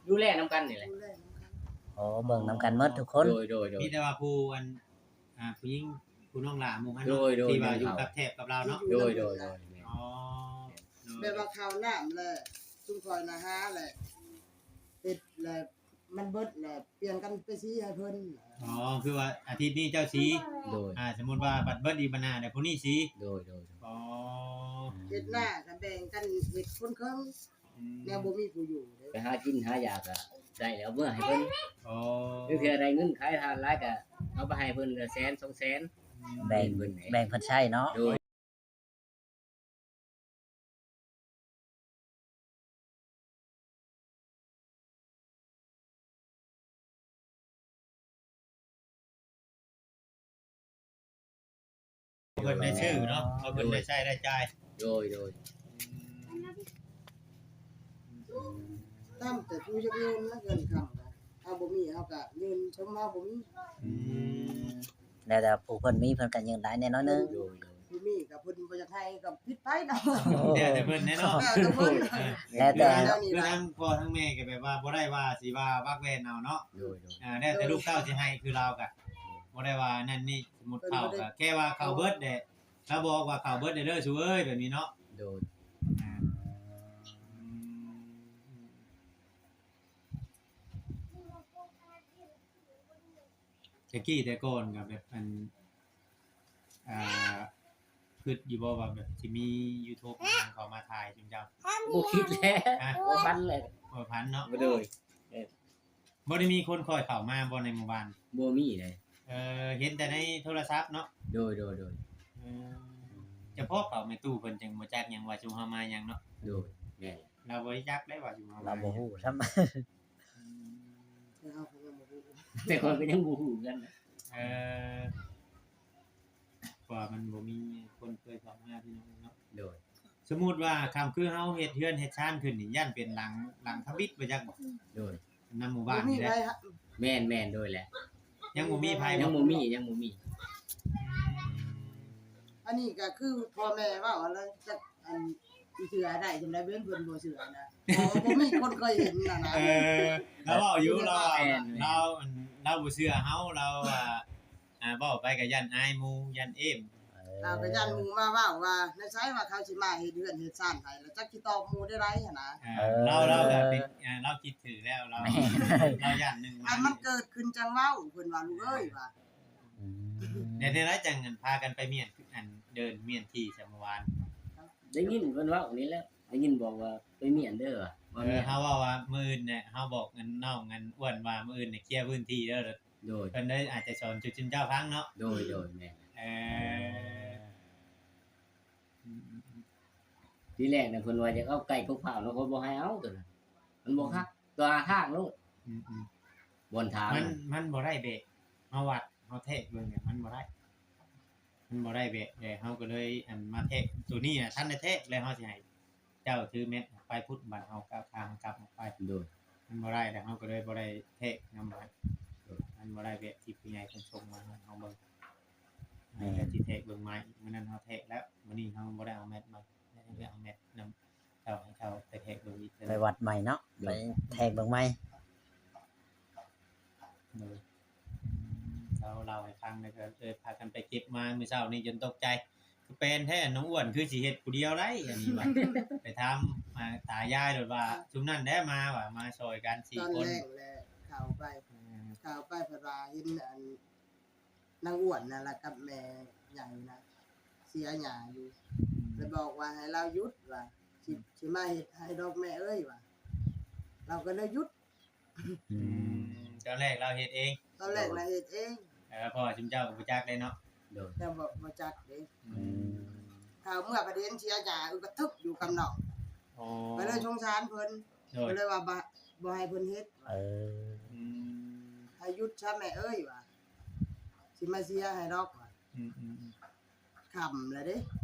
ດູແລນຳກັນນີ້ແຫຼະ ດູແລນຳກັນ ໂອ້ ເບິ່ງນຳກັນໝົດທຸກຄົນ ໂດຍໆ ໂດຍ ມີແຕ່ວ່າຜູ້ອັນ ອ່າ ຜູ້ຍິງ ຜູ້ນ້ອງຫຼ້າໝູ່ຫັ້ນ ໂດຍໆ ທີ່ວ່າຢູ່ກັບແທບກັບລາວເນາະ ໂດຍໆ ໂດຍ ອໍ ໂດຍ ແບບວ່າເຂົ້ານ້ຳແຫຼະ ຊຸມຂ້ອຍນະຫາແຫຼະ ເຮັດແຫຼະ ມັນເບິດແຫຼະ ປ່ຽນກັນໄປສີໃຫ້ເພິ່ນ ອໍ ຄືວ່າອາທິດນີ້ເຈົ້າສີ ໂດຍ ອ່າ ສົມມຸດວ່າບັດເບິດອີກບັດໜ້າແລ້ວຜູ້ນີ້ສີ ໂດຍໆ ອໍ ເຮັດນາກໍແບ່ງກັນເຮັດຄົນເຄິ່ງ ອືມ ແນວບໍ່ມີຜູ້ຢູ່ເດ້ ໄປຫາກິນຫາຢາກະໄດ້ແລ້ວເມືອໃຫ້ເພິ່ນ ອໍ ບາງເທື່ອໄດ້ເງິນຂາຍຖ່ານຫຼາຍກະເອົາໄປໃຫ້ເພິ່ນລະແສນສອງແສນ ອືມ ແບ່ງ ແບ່ງເພິ່ນໃຊ້ເນາະ ໂດຍ ເພິ່ນໄດ້ຊື້ເນາະ ເອົາເພິ່ນໄດ້ໃຊ້ໄດ້ຈ່າຍ ໂດຍ ໂດຍ ອືມ ຕາມແຕ່ຜູ້ຢາກຢືມນະ ເງິນຄຳນະ ເຮົາບໍ່ມີເຮົາກະຢືມ ສົມເຮົາບໍ່ມີ ອືມ ແລ້ວແຕ່ຜູ້ເພິ່ນມີເພິ່ນກໍຍື່ນໄດ້ແດ່ໜ້ອຍໜຶ່ງ ໂດຍ ໂດຍ ຜູ້ມີກໍເພິ່ນບໍ່ຢາກໃຫ້ກໍຜິດໄປເນາະ ແລ້ວແຕ່ເພິ່ນແຫຼະເນາະ ແລ້ວແຕ່ເພິ່ນ ແລ້ວແຕ່ ຄືທາງພໍ່ທາງແມ່ກໍແບບວ່າບໍ່ໄດ້ວ່າຊິວ່າວັກແວ່ນເອົາເນາະ ໂດຍ ໂດຍ ອ່າ ແລ້ວແຕ່ລູກເຕົ້າຊິໃຫ້ ຄືລາວກໍບໍ່ໄດ້ວ່ານັ້ນນີ້ ສົມມຸດເຂົ້າກໍແຄ່ວ່າເຂົ້າເບິດແຫຼະ ລາວບອກວ່າເຂົ້າເບິດແລ້ວເດີສູເອີຍ ແບບນີ້ເນາະ ໂດຍ ອ່າ ອືມ ແຕ່ກີ້ແຕ່ກ່ອນກໍແບບ ອັນ ອ່າ ຄິດຢູ່ບໍ່ວ່າແບບຊິມີຢູທູບຫຍັງເຂົ້າມາຖ່າຍຊຸມເຈົ້າ? ບໍ່ຄິດແຫຼະ ຮະ? ບໍ່ຝັນແຫຼະ ບໍ່ຝັນເນາະ ໂດຍ ບໍ່ໄດ້ມີຄົນຄ່ອຍເຂົ້າມາບໍ່ໃນໝູ່ບ້ານ? ບໍ່ມີເດ້ ເອີ ເຫັນແຕ່ໃນໂທລະສັບເນາະ ໂດຍ ໂດຍ ໂດຍ ເອີ ຈະພໍເຂົ້າແມ່ຕູ້ເພິ່ນຈັ່ງບໍ່ຈັກຫຍັງວ່າຊຸມເຮົາມາຫຍັງເນາະ ໂດຍ ແມ່ນ ລາວບໍ່ໄດ້ຈັກໄດ້ວ່າຊຸມເຮົາ ລາວບໍ່ຮູ້ຊ້ຳ ອືມ ແຕ່ເຮົາກໍຍັງບໍ່ຮູ້ ແຕ່ຂ້ອຍກໍຍັງບໍ່ຮູ້ຄືກັນ ເອີ ເພາະວ່າມັນບໍ່ມີຄົນເຄີຍເຂົ້າມາ ພີ່ນ້ອງເນາະ ໂດຍ ສົມມຸດວ່າຄຳຄືເຮົາເຮັດເຮືອນເຮັດຊານຂຶ້ນນີ້ ຢ້ານເປັນຫຼັງ ຫຼັງທຳອິດບໍ່ຈັກບໍ່ ໂດຍ ນຳໝູ່ບ້ານນີ້ແຫຼະ ແມ່ນໆ ໂດຍແຫຼະ ຍັງບໍ່ມີໃຜ ຍັງບໍ່ມີ ຍັງບໍ່ມີ ອັນນີ້ກໍຄືພໍ່ແມ່ເວົ້າແລ້ວ ຈັກ ອັນ ຊິເຊື່ອໄດ້ຈັ່ງໃດ ເຫັນເພິ່ນບໍ່ເຊື່ອນະ ບໍ່ ບໍ່ມີຄົນເຄີຍເຫັນນະນະ ເອີ ລາວເວົ້າຢູ່ ລາວ ລາວ ລາວບໍ່ເຊື່ອເຮົາ ລາວວ່າ ອ່າ ເວົ້າໄປກໍຢ້ານອາຍໝູ່ ຢ້ານເອມ ເອີ ລາວກໍຢ້ານໝູ່ມາເວົ້າວ່າ ໃນໃສວ່າເຂົາຊິມາເຮັດເຮືອນເຮັດຊານໃຫ້ ແລ້ວຈັກຊິຕອບໝູ່ແນວໃດຫັ້ນນະ ເອີ ລາວ ລາວກໍເປັນ ອ່າ ລາວຄິດຖືກແລ້ວ ລາວ ລາວຢ້ານໜຶ່ງ ອັນມັນເກີດຂຶ້ນຈັ່ງເວົ້າ ເພິ່ນວ່າ ລູກເອີຍ ວ່າ ອືມ ແລ້ວແນວໃດຈັ່ງ ອັນ ພາກັນໄປມ້ຽນ ອັນ ເດີ່ນມ້ຽນທີ່ຊະມື້ວານ ໄດ້ຍິນເພິ່ນເວົ້ານີ້ແຫຼະ ໄດ້ຍິນບອກວ່າໄປມ້ຽນເດີວ່າ ເອີ ເຮົາເວົ້າວ່າມື້ອື່ນແຫຼະ ເຮົາບອກອັນນ້ອງອັນອ້ວນວ່າມື້ອື່ນນີ້ເຄຍພື້ນທີ່ເດີ ໂດຍ ເພິ່ນໄດ້ອາດຈະສອນຈຸດຊຸມເຈົ້າຟັງເນາະ ໂດຍ ໂດຍ ແມ່ນ ເອີ ອືມ ທີແລກນະເພິ່ນວ່າຢາກເອົາໄກ່ກົກພ້າວນະ ຂ້ອຍບໍ່ໃຫ້ເອົາຕົວນັ້ນ ມັນບໍ່ຄັກ ຕົວທາງໂລດ ອືມໆ ບ່ອນທາງ ມັນ ມັນບໍ່ໄດ້ແບກ ເຮົາວັດ ເຮົາແທກເບິ່ງ ມັນບໍ່ໄດ້ ມັນບໍ່ໄດ້ແບກ ແລ້ວເຮົາກໍເລີຍ ອັນ ມາແທກ ຕົວນີ້ນະ ທັນໄດ້ແທກ ແລ້ວເຮົາຊິໃຫ້ ເຈົ້າຖືແມັດອອກໄປພຸ້ນ ບັດເຮົາກ້າວທາງກັບອອກໄປ ໂດຍ ມັນບໍ່ໄດ້ ແລ້ວເຮົາກໍເລີຍບໍ່ໄດ້ແທກນຳ ໂດຍ ມັນບໍ່ໄດ້ແບບທີ່ຜູ້ໃຫຍ່ເພິ່ນສົ່ງມາໃຫ້ເຮົາເບິ່ງ ແມ່ນ ແລ້ວຊິແທກເບິ່ງໃໝ່ ມື້ນັ້ນເຮົາແທກແລ້ວ ມື້ນີ້ເຮົາບໍ່ໄດ້ເອົາແມັດມາ ໄດ້ເອົາແມັດນຳເຈົ້າ ໃຫ້ເຈົ້າໄປແທກເບິ່ງອີກເທື່ອ ໄປວັດໃໝ່ເນາະ ໂດຍ ໄປແທກເບິ່ງໃໝ່ ໂດຍ ເຈົ້າເລົ່າໃຫ້ຟັງ ແລ້ວກໍເລີຍພາກັນໄປເກັບມາ ມື້ເຊົ້ານີ້ຈົນຕົກໃຈ ຄືແປນແທ້ ນ້ອງອ້ວນຄືຊິເຮັດຜູ້ດຽວໄດ້ ອັນນີ້ວ່າ ໄປຖາມ ອ່າ ຕາຍາຍໂລດວ່າ ຊຸມນັ້ນແຫຼະມາວ່າ ມາຊ່ອຍກັນສີ່ຄົນ ຕອນແລກແຫຼະເຂົ້າໄປ ເອີ ເຂົ້າໄປເພິ່ນວ່າເຫັນອັນ ນາງອ້ວນນັ້ນລະກັບແມ່ໃຫຍ່ນະ ເສຍຫຍ້າຢູ່ ອືມ ເພິ່ນບອກວ່າໃຫ້ລາວຢຸດວ່າ ຊິ ອືມ ຊິມາເຮັດໃຫ້ດອກແມ່ເອີຍວ່າ ລາວກໍເລີຍຢຸດ ອືມ ຕອນແລກລາວເຮັດເອງ ຕອນແລກລາວເຮັດເອງ ເອີ ເພາະວ່າຊຸມເຈົ້າກໍບໍ່ຈັກເດ້ເນາະ ໂດຍ ເຈົ້າບໍ່ ບໍ່ຈັກເດ້ ອືມ ຖ້າເມື່ອປະເດັນເສຍຫຍ້າ ອື ກະທຶກຢູ່ກັບນ້ອງ ອໍ ກໍເລີຍສົງສານເພິ່ນ ໂດຍ ກໍເລີຍວ່າບໍ່ ບໍ່ໃຫ້ເພິ່ນເຮັດ ເອີ ອືມ ໃຫ້ຢຸດຊະແມ່ເອີຍວ່າ ຊິມາເສຍໃຫ້ດອກວ່າ ອືມໆໆ ຄ່ຳແລ້ວເດ້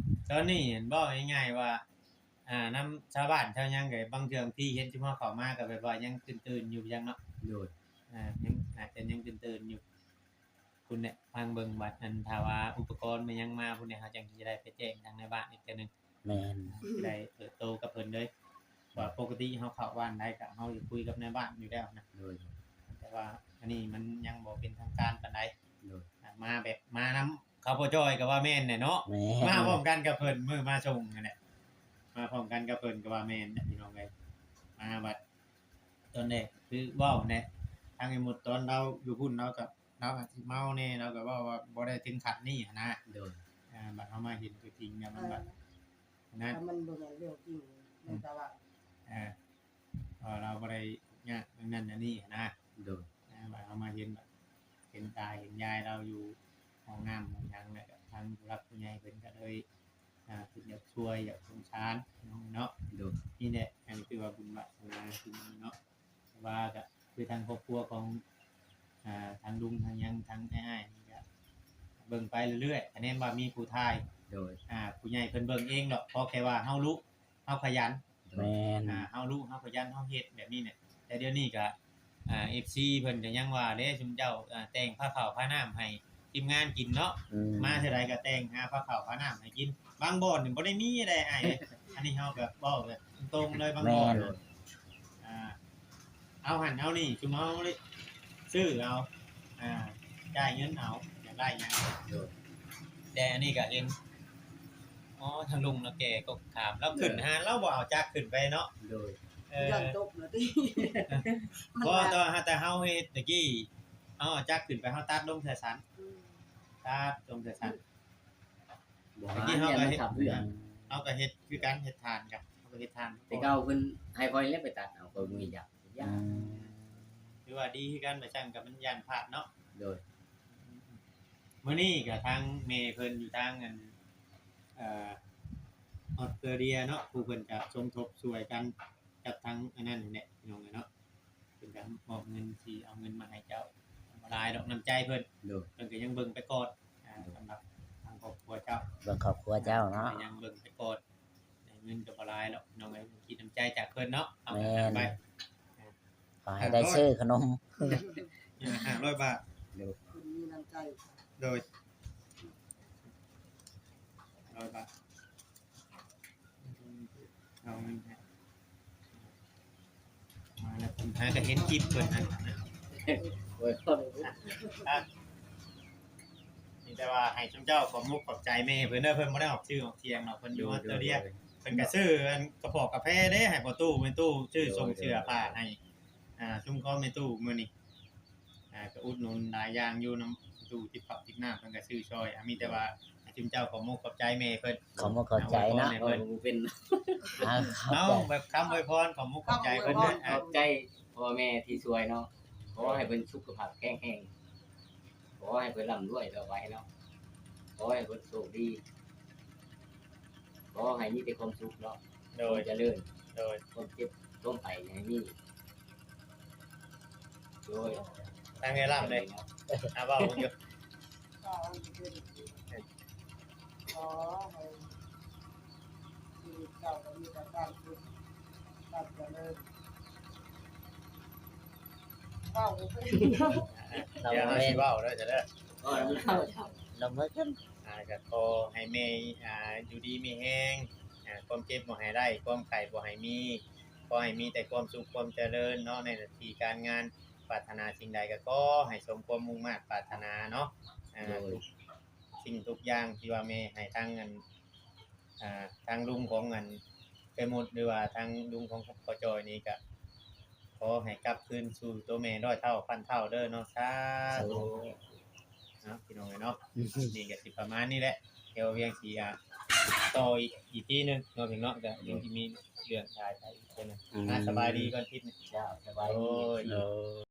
ຕອນນີ້ເຫັນເວົ້າງ່າຍໆວ່າ ອ່າ ນຳຊາວບ້ານຊາວຫຍັງກໍບາງເທື່ອບາງທີເຫັນຊຸມເຮົາເຂົ້າມາກໍແບບວ່າຍັງຕື່ນໆຢູ່ຈັ່ງເນາະ ໂດຍ ອ່າ ຍັງ ອາດຈະຍັງຕື່ນໆຢູ່ ພຸ້ນແຫຼະ ຟັງເບິ່ງບັດ ອັນ ຖ້າວ່າອຸປະກອນແມ່ນຫຍັງມາພຸ້ນແຫຼະ ເຮົາຈັ່ງຊິໄດ້ໄປແຈ້ງທາງໃນບ້ານອີກເທື່ອໜຶ່ງ ແມ່ນ ຊິໄດ້ເປີດໂຕກັບເພິ່ນເລີຍ ວ່າປົກກະຕິເຮົາເຂົ້າບ້ານໃດກໍເຮົາຈະຄຸຍກັບນາຍບ້ານຢູ່ແລ້ວນະ ໂດຍ ແຕ່ວ່າອັນນີ້ມັນຍັງບໍ່ເປັນທາງການປານໃດ ໂດຍ ອ່າ ມາແບບມານຳເຂົາພໍ່ຈ້ອຍກໍວ່າແມ່ນແຫຼະເນາະ ແມ່ນ ມາພ້ອມກັນກັບເພິ່ນ ມື້ມາສົ່ງຫັ້ນແຫຼະ ມາພ້ອມກັນກັບເພິ່ນກໍວ່າແມ່ນແຫຼະ ພີ່ນ້ອງເອີຍ ມາບັດ ຕອນແລກຄືເວົ້າແຫຼະ ທາງໄອ້ມຸດຕອນລາວຢູ່ພຸ້ນ ລາວກໍ ລາວອາດຊິເມົາແດ່ ລາວກໍເວົ້າວ່າບໍ່ໄດ້ເຖິງຂັ້ນນີ້ຫັ້ນນະ ໂດຍ ອ່າ ບັດເຮົາມາເຫັນຕົວຈິງແລ້ວມັນແບບ ເອີ ນັ້ນ ຖ້າມັນບໍ່ແມ່ນເລື່ອງຈິງ ອືມ ມັນກໍວ່າ ເອີ ເພາະວ່າລາວບໍ່ໄດ້ຍາກເລື່ອງນັ້ນອັນນີ້ຫັ້ນນະ ໂດຍ ອ່າ ບັດເຮົາມາເຫັນແບບ ເຫັນຕາເຫັນຍາຍລາວຢູ່ຫ້ອງນ້ຳຫ້ອງຫຍັງ ແລ້ວກໍທາງຜູ້ຫຼັກຜູ້ໃຫຍ່ເພິ່ນກໍເລີຍ ອ່າ ເພິ່ນຢາກຊ່ວຍຢາກສົງສານເນາະ ໂດຍ ນີ້ແຫຼະ ອັນນີ້ຖືວ່າບຸນວາສະໜາຄືເນາະ ແຕ່ວ່າກໍຄືທາງຄອບຄົວຂອງ ອ່າ ທາງລຸງທາງຫຍັງທາງອ້າຍໆນີ້ກໍເບິ່ງໄປເລື້ອຍໆ ຄະແນນວ່າມີຜູ້ຖ່າຍ ໂດຍ ອ່າ ຜູ້ໃຫຍ່ເພິ່ນເບິ່ງເອງດອກ ຂໍແຄ່ວ່າເຮົາລຸ ເຮົາຂະຫຍັນ ແມ່ນ ອ່າ ເຮົາລຸເຮົາຂະຫຍັນເຮົາເຮັດແບບນີ້ແຫຼະ ແຕ່ດຽວນີ້ກໍ ອ່າ ເອັຟຊີ ເພິ່ນກໍຍັງວ່າເດ້ ຊຸມເຈົ້າ ອ່າ ແຕ່ງພາເຂົ້າພານ້ຳໃຫ້ທີມງານກິນເນາະ ອືມ ມາເທື່ອໃດກໍແຕ່ງຫາພາເຂົ້າພານ້ຳໃຫ້ກິນ ບາງບ່ອນນີ້ບໍ່ໄດ້ມີໃດອ້າຍເອີຍ ອັນນີ້ເຮົາກໍເວົ້າແບບຕົງໆເລີຍ ບາງບ່ອນ ແມ່ນ ອ່າ ເອົາຫັ້ນເອົານີ້ ຊຸມເຮົາຊື້ເອົາ ອ່າ ຈ່າຍເງິນເອົາ ຢາກໄດ້ຫຍັງ ໂດຍ ແຕ່ອັນນີ້ກໍເຫັນ ອໍ ທາງລຸງລາວແກ່ກໍຖາມ ລາວຂຶ້ນ ໂດຍ ຫາ ລາວບໍ່ເອົາຈັກຂຶ້ນໄປເນາະ ໂດຍ ເອີ ຢ້ານຕົກນະຕິ ມັນ ບໍ່ ແຕ່ວ່າ ແຕ່ເຮົາເຮັດຕະກີ້ ເຮົາເອົາຈັກຂຶ້ນໄປ ເຮົາຕັດລົງໃສ່ສັນ ອືມ ຕັດລົງໃສ່ສັນ ບໍ່ ຕະກີ້ເຮົາກໍເຮັດ ເຮົາກໍເຮັດຄືກັນ ເຮັດຖ່ານກັນ ເຮົາກໍເຮັດຖ່ານ ແຕ່ເກົ່າເພິ່ນໃຫ້ຂ້ອຍແລ້ວໄປຕັດເອົາ ຂ້ອຍບໍ່ມີຈັກ ອືມ ຖືວ່າດີຄືກັນ ໄປຊ່າງກໍມັນຢ້ານພາດເນາະ ໂດຍ ມື້ນີ້ກໍທາງແມ່ເພິ່ນຢູ່ທາງອັນ ເອີ ອອສເຕຣເລຍເນາະ ຜູ້ເພິ່ນຈະສົມທົບຊ່ວຍກັນກັບທາງອັນນັ້ນແຫຼະ ພີ່ນ້ອງເອີຍເນາະ ເພິ່ນກໍມອບເງິນ ຊິເອົາເງິນມາໃຫ້ເຈົ້າ ບໍ່ຫຼາຍດອກ ນ້ຳໃຈເພິ່ນ ໂດຍ ເພິ່ນກໍຍັງເບິ່ງໄປກ່ອນ ອ່າ ໂດຍ ສຳລັບທາງຄອບຄົວເຈົ້າ ເບິ່ງຄອບຄົວເຈົ້າເນາະ ເພິ່ນກໍຍັງເບິ່ງໄປກ່ອນ ໄດ້ເງິນກໍບໍ່ຫຼາຍດອກ ນ້ອງເອີຍ ຄິດນ້ຳໃຈຈາກເພິ່ນເນາະ ເອົາ ແມ່ນ ໄປ ຂໍໃຫ້ໄດ້ຊື້ຂະໜົມ ຫ້າຮ້ອຍບາດ ໂດຍ ເພິ່ນມີນ້ຳໃຈ ໂດຍ ຮ້ອຍບາດ ເອົາເງິນໃຫ້ ມາແລ້ວ ຫາກໍເຫັນຄລິບເພິ່ນຫັ້ນນະ ໂອ້ຍ ມີແຕ່ວ່າໃຫ້ຊຸມເຈົ້າຂອບມຸກຂອບໃຈແມ່ເພິ່ນເດີ ເພິ່ນບໍ່ໄດ້ອອກຊື່ອອກສຽງດອກ ເພິ່ນຢູ່ອອສເຕຣເລຍ ໂດຍ ເພິ່ນກໍຊື້ອັນກະເປົາະກາແຟເດ້ ໃຫ້ພໍ່ຕູ້ແມ່ຕູ້ ຊື້ສົ່ງເສື້ອຜ້າໃຫ້ ອ່າ ຊຸມຂອງແມ່ຕູ້ມື້ນີ້ ອ່າ ກໍອຸດໜູນຫຼາຍຢ່າງຢູ່ນຳຕູ້ ຈິບເຂົ້າຈິບນ້ຳ ເພິ່ນກໍຊື້ຊ່ອຍ ອ່າ ມີແຕ່ວ່າໃຫ້ຊຸມເຈົ້າຂອບມຸກຂອບໃຈແມ່ເພິ່ນ ຂອບມຸກຂອບໃຈເນາະ ອວຍພອນໃຫ້ເພິ່ນ ເອົາ ເອົາ ແບບຄຳອວຍພອນ ຂອບມຸກຂອບໃຈເພິ່ນເດີ ຂອບໃຈພໍ່ແມ່ທີ່ຊ່ວຍເນາະ ຂໍໃຫ້ເພິ່ນສຸຂະພາບແຂງແຮງ ຂໍໃຫ້ເພິ່ນລ່ຳລວຍຕໍ່ໄປເນາະ ຂໍໃຫ້ເພິ່ນໂຊກດີ ຂໍໃຫ້ມີແຕ່ຄວາມສຸກເນາະ ໂດຍ ຄວາມຈະເລີນ ໂດຍ ຄວາມເຈັບຄວາມໄຂ້ຢ່າໃຫ້ມີ ໂດຍ ທາງເອື້ອຍລ່ຳເດ້ ຫາເວົ້າເບິ່ງຢູ່ ຂໍໃຫ້ຊີວິດເຈົ້າກໍມີແຕ່ຄວາມສຸກ ຄວາມຈະເລີນ ເວົ້າບໍ່ເປັນ ດຽວເຮົາຊິເວົ້າເດີ ເດີ ເວົ້ານຳລາວ ລະເມີຂຶ້ນ ອ່າ ກໍຂໍໃຫ້ແມ່ ອ່າ ຢູ່ດີມີແຮງ ອ່າ ຄວາມເຈັບບໍ່ໃຫ້ໄດ້ ຄວາມໄຂ້ບໍ່ໃຫ້ມີ ຂໍໃຫ້ມີແຕ່ຄວາມສຸກຄວາມຈະເລີນເນາະ ໃນໜ້າທີ່ການງານ ປາດຖະໜາສິ່ງໃດກໍຂໍໃຫ້ສົມຄວາມມຸ່ງມາດປາດຖະໜາເນາະ ອ່າ ໂດຍ ທຸກສິ່ງທຸກຢ່າງທີ່ວ່າແມ່ໃຫ້ທາງອັນ ອ່າ ທາງລຸງຂອງອັນເອື້ອຍມຸດ ຫຼືວ່າທາງລຸງຂອງພໍ່ຈ່ອຍນີ້ ກໍຂໍໃຫ້ກັບຄືນສູ່ໂຕແມ່ຮ້ອຍເທົ່າພັນເທົ່າເດີເນາະ ສາທຸ ສາທຸ ເນາະ ພີ່ນ້ອງເອີຍເນາະ ນີ້ກໍຊິປະມານນີ້ແຫຼະ ແຖວວຽງສີ ອ່າ ຕໍ່ອີກ ອີກທີໜຶ່ງເນາະ ພີ່ນ້ອງເນາະ ກໍຍັງຊິມີເລື່ອງຫຼາຍໄປອີກເທື່ອໜຶ່ງ ອ່າ ສະບາຍດີກ່ອນທິດ ເຈົ້າ ສະບາຍດີ ໂດຍ ໂດຍ.